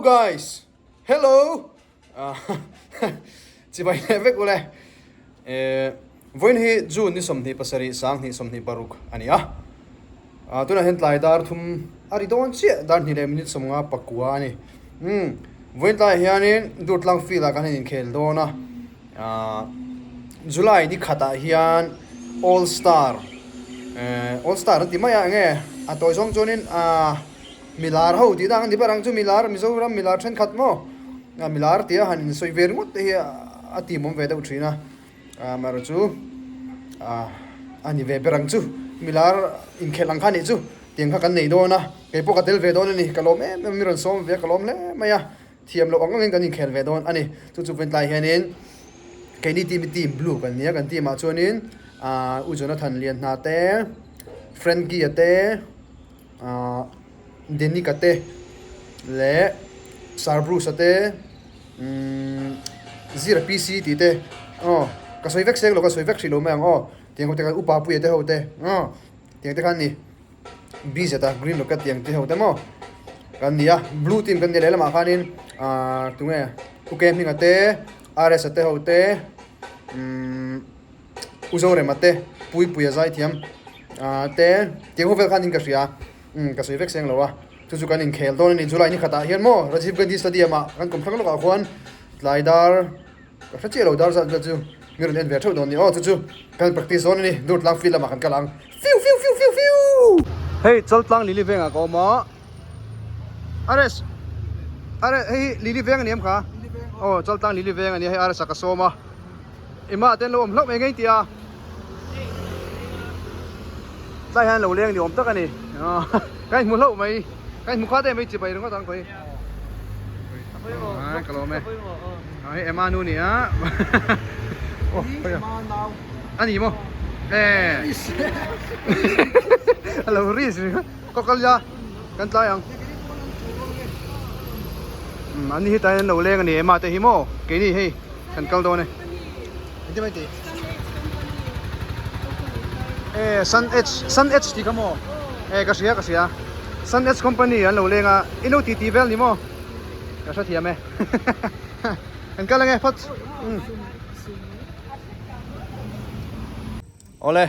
guys hello chibai leh vek ule vawiin hi June ni 27 2026 a ni a tunah hian tlai dar thum a ri dawn chiah dar hnih leh minute sawmnga pakua a ni vawiin tlaiah hianin Durtlang field ah kan han inkhel dawn a. July ni khatah hian All Star All Star an ti mai a enge a tawi zawng chuanin milar ho tih dang a ni ber ang chu milar Mizoram milar thenkhat maw milar tia han insawi ve ringawt te hi a tim awm ve deuh thin a amaherawh chu a ni ve ber ang chu milar inkhelh ang kha a nih chu tiang kha kan nei dawn a keipawh ka tel ve dawn a ni ka lawm em em a mi rawn sawm ve a ka lawm hle mai a. Thiam loh ang angin kan inkhel ve dawn a ni. Chu chu Ventlai hianin keini team hi team blue kan nia, kan team ah chuanin ahh U Jonathan Lianhna te, Frankie-a te, ahh Denick-a te leh Sir Bruce-a te, umm Zira PC tih te aw ka sawi vek seng lo ka sawi vek hrih lo mai ang aw tiang ho te khan Upa Puia te ho te aw tiang te khan a ni. B zet a green rocket tiang te ho te maw kan ni a blue team kan ni leh lamah khanin ahh tunge U K Hminga te R S a te ho te umm U Zorema te Puipuia zaithiam ahh te tiang ho vel khanin ka hria umm ka sawi vek seng lo a chu chu kan inkhel dawn a ni July ni khatah hian maw Rajiv Gandhi Stadium ah kan kum thlang lawkah khuan tlai dar Ka hre chiah lo dar zat vel chu mi rawn en ve theuh dawn ni aw chu chu kan practice dawn a ni dur tlang field lamah kan kal ang fiu fiu fiu fiu fiu. Hei Chaltlang Lily vengah ka awm a Ares Ares hei hi Lily veng a ni em kha aw Chaltlang Lily veng a ni a hei Ares ah ka sawm a Emma te an lo awm hlauh mai ngei tia tlai hian lo leng ni awm tak a ni ka inhmu hlauh mai ka inhmu khat em mai chibai ringawt ang khawi ka lawm e hei Emma nu ni a a ni maw e a lo ri ringawt ka kal ila kan tlai ang an ni hi tlai an lo leng a ni Emma te hi maw keini hei kan kal dawn e. Engtin mai tih? E Sun Edge Sun Edge tih kha maw? E ka hria ka hria Sun Edge company an lo leng a i lo titi vel ni maw? Ka hre thiam e kan kal ange phawt Awle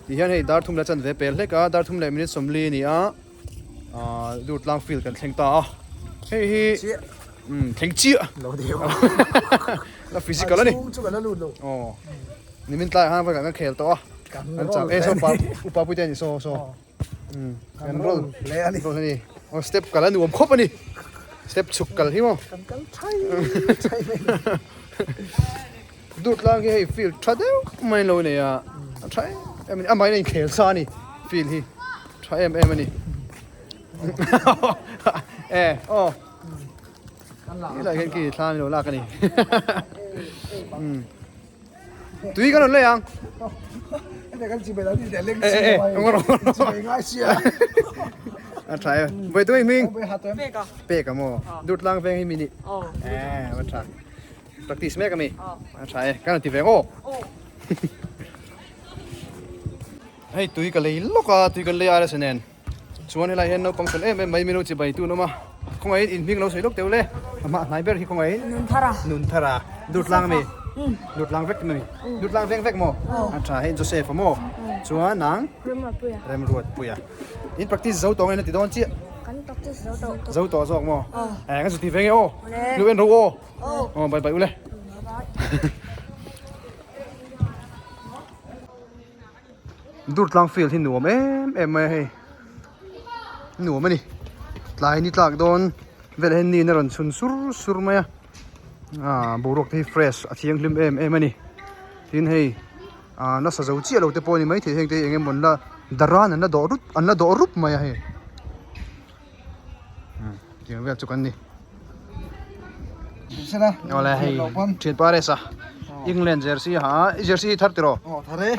ti hian hei dar thum leh chanve pel hlek a dar thum leh minute sawmli a ni a ah Durtlang field kan thleng ta a hei hi Umm thleng chiah. Lo deuh. La physical ani. Chhung chu ka la lut lo. Aw. Nimin tlai han kan khel tawh a. Kan roll. E so pa upa pui te ani so so. Umm kan roll hle ani. Roll ani. Aw step kal a nuam khawp ani. Step chhuk kal hi maw. Kan kal thai thai mai. Dur tlang hi hei field tha deuh mai an lo nei a. A tha em em ani. Amahin a inkhel sa ani field hi. Tha em em ani. E aw. Helai hian khi thla an lo lak a ni. Tui kan rawn lei ang. E e e A tha e. Vawi tui hming. Pek a maw. Dur tlang veng hi mi ni. E a tha. Practice mek a mi. A tha e. Kan rawn ti ve ang aw. Hei tui ka lei lawk a tui kan lei a rsa nen. Chuan helai hian naupang fel em em mai mino chibai tun awm a, khawngaih in hming lo sawi lawk teuh le, a hma hnai ber hi khawngaih in Nunthara Nunthara Durtlang ami Durtlang vek ami Durtlang veng vek maw a tha hei Joseph a maw chuan nang Remruatpuia Remruatpuia in practice zo tawh nge na ti dawn chiah Kan practice zo tawh zo tawh zawk maw eh kan zu ti ve nge aw lu en ro aw aw bye bye ule Durtlang field hi nuam em em mai a hei nuam a ni tlai ni tlak dawn velah hian ni in a rawn chhun sur sur mai a ah boruak te hi fresh a thianghlim em em a ni tin hei ah nasa zo chiah lo te pawh a ni maithei heng te hi eng emaw an la daran an la dawh rup an la dawh rup mai a hei tiang vel chu kan ni awle hei thianpa resa England jersey ha i jersey hi thar tiraw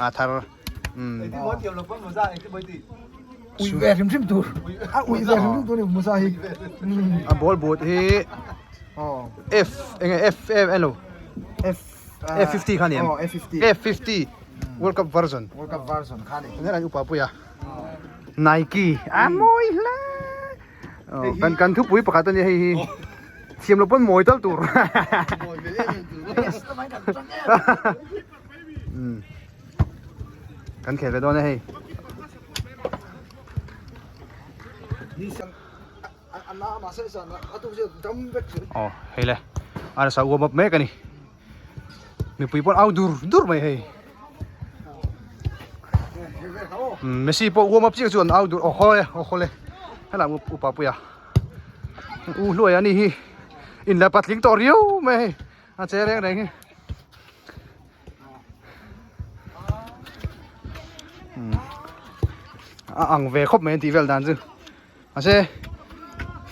a thar ui ve hrim hrim tur a ui ve hrim hrim tur ni musa hi a ball boot hi F enge F M elo F F50 kha ni em F50 F50 World Cup version World Cup version kha ni enge upa puia Nike a mawi hle kan kan thupui pakhat a ni hei hi. Thiam lo pawn mawi tal tur. Kan khel ve dawn e hei. Aw hei le a nasa uam up mek a ni. Mipui pawh au dur dur mai hei. Messi pawh warm up chiah chu an au dur aw haw e aw haw le helai upa puia u hluai a ni hi in la patling tawh riau mai hei a che reng reng hi a ang ve khawp mai an tih vel dan chu mahse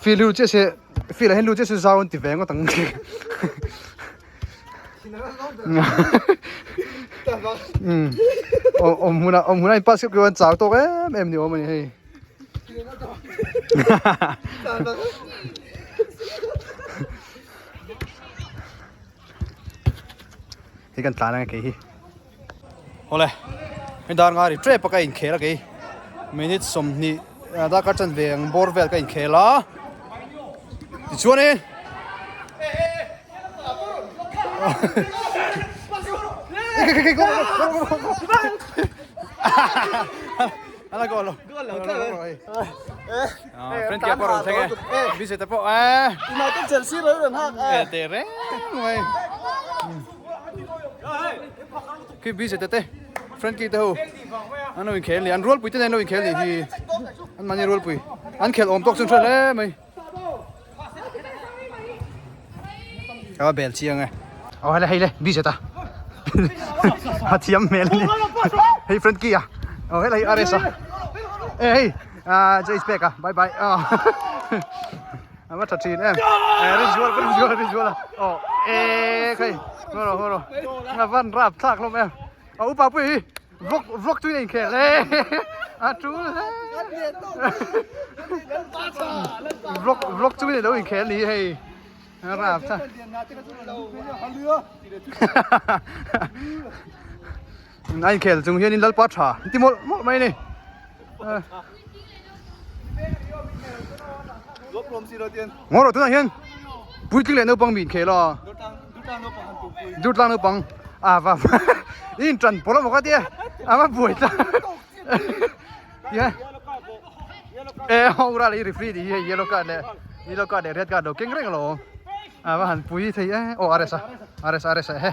field hi chiah se field ah hian lut chiah se zau an ti ve ngawt ang awm hmunah awm hmunah in pass keuh keuh an chau tawk em em ni awm a ni hei Hei kan tlan anga kei hi. Awle, hei dar nga ri tep a ka inkhel a kei. Minute 20 darkar chan ve ang bawr vel ka inkhel a. Tichuanin Ala goal lo. Goal lo tlat e. Friend kia pawh rawn thleng e. Visit te pawh e. United Chelsea lo rawn hak e. Te reng mai. Khi visit te te. Friend ki te ho. An lo inkhel ni. An rualpui te nen lo inkhel ni hi. An mahni rualpui. An khel awm tawk chuan hre hle mai. Ka bel chiang e. Aw hele hei le visit a. A thiam hmel ani. Hei friend ki a. Aw helai RS a. E hei ah Jace pek a. Bye bye. Aw. A va tha thin em. E rin zual rin zual rin zual a. Aw e khai. Ngoro ngoro. A van rap thlak hlawm em. A upa pui hi. Vlog vlog tui nei khel e. A tul hle. Vlog vlog tui nei lo inkhel ni hei. Rap tha. A inkhel chung hianin lalpa tha ti mawlh mawlh mai ni. Ngaw rawh tunah hian puitling leh naupang mi inkhel a. Durtlang naupang a va in tan pawlh amaw ka tia a va buai ta. E ho ra leh referee tih hi yellow card leh yellow card leh red card lo keng reng alo a va han pui thei e aw RS a RS RS a he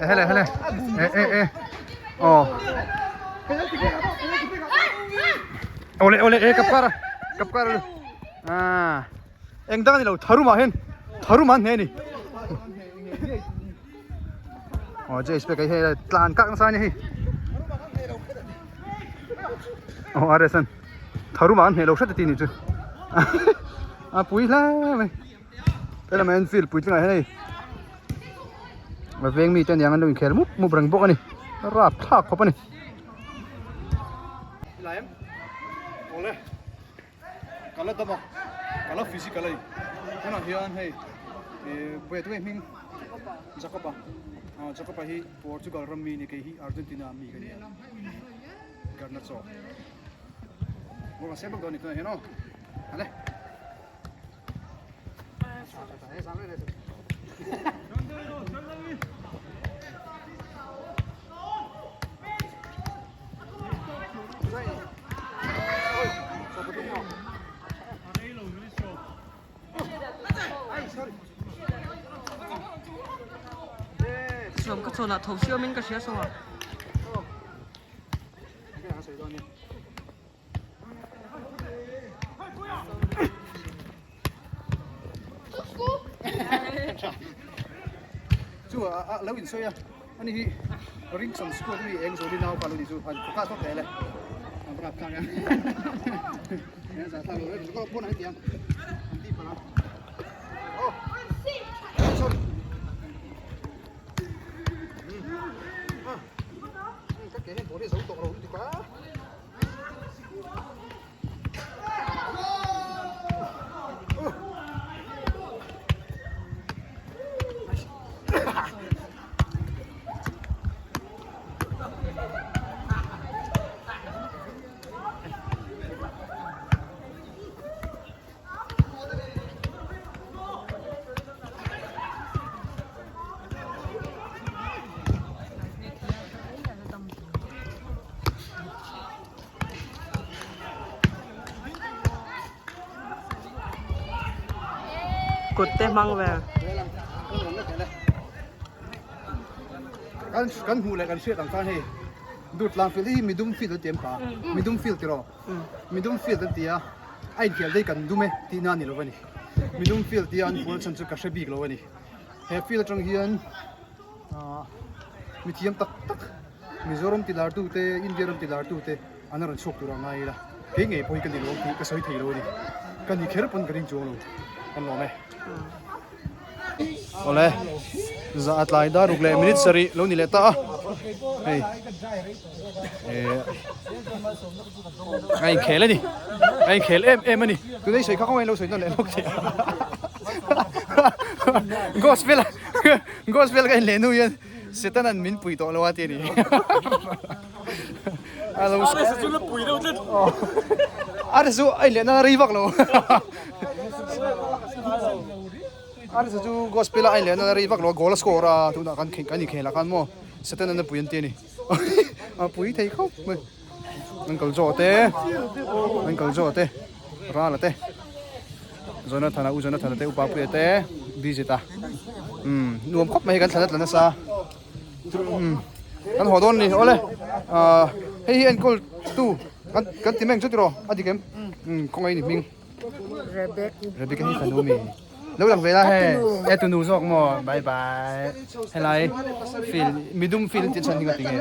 e hele hele e e e aw ole ole e kap kar kap kar a eng dang ani lo tharuma hian tharuma an hne ani aw J spec hei tlan kak nasa ani hei aw RS an tharuma an hneh lo hret a ti ni chu a pui hle mai helama hian field puitlingah hian hei a veng mite aniang an lo inkhel mup mup reng bawk a ni rapthlak khawp a ni. Ka la dam a, ka la physical a ni. Tunah hian hei ih buai tunge hming Jacob-a ah Jacob-a hi Portugal ram mi a ni kei hi Argentina mi ka ni a Garnacho bawk a siam bawk dawn a ni tunah hian aw hale. Sawm ka chawn ah tho siam in ka hria sawm ah. Chu a lo insawi a ani hi Ringson squad mi eng zawlin nau pa lo ni chu han ka thawk leh le an rap thlak a za thlak lo reng ko pawn an tiang an ti pala oh sorry ka ke hian ball hi zo tawh lo lutuk a. Kut te hmang vel. Kan kan hmuh leh kan hriat ang khan hei Durtlang field hi midum field an ti em kha midum field tiraw midum field an ti a a inkhel daih kan dum e tihna a ni lo a ni midum field tia an puan chhan chu ka hre bik lo a ni he field atang hian ah mithiam tak tak Mizoram ti lar tute India ram ti lar tute an rawn chhuak tur a ngai ila kei ngei pawh hi ka ni lo ang tih ka sawi thei lo a ni ka ni kher pawn ka ring chuang lo kan lawm e. Awle za a tlai dar ruk leh minute sarih lo ni leh ta a hei eh a inkhel a ni a inkhel em em a ni tunah i sawi kha kawng a in lo sawi nawn leh lawk thei a gospel gospel ka inleh hnu hian Satan an min pui tawh lo a ti a ni a lo a chu a inleh nana rei vak lo a chu gospel a inleh nana rei vak lo goal a score a tunah kan kan inkhel ah khan maw Satan an a pui an ti a ni a pui thei khawp mai an kal zawh te an kal zawh te Rala te Jonathana u Jonathana te upa puia te busy ta umm nuam khawp mai hi kan thlan a tla nasa umm kan haw dawn a ni awle ahh hei hi enkawl tu kan kan ti meng chu tiraw a dik em umm khawngaih ni hming Rebecca hi fanu mi lo lang ve la he e tunu zawk maw bye bye helai field midum field tih chhan hi nga ti nge.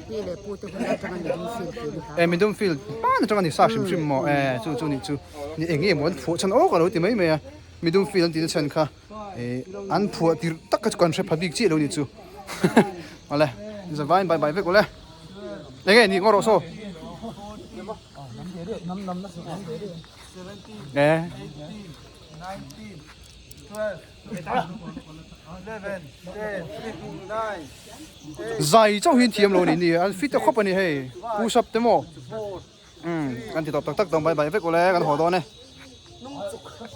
Pi leh pu te hun atanga midum field tih ni kha. E midum field hman atanga ni sa hrim hrim maw e chu chu ni chu ni eng nge maw an phuah chhan aw ka lo ti mai mai a midum field an tihna chhan kha e an phuah tirh tak kha chu kan hre pha bik chiah lo ni chu awle zavain bye bye vek awle eng nge ni ngaw rawh saw e. Zai chauh hi an thiam lo a ni ni an fit ta khawp a ni hei push up te maw umm kan ti tawp tak tak dawn bye bye vek ule kan haw dawn e.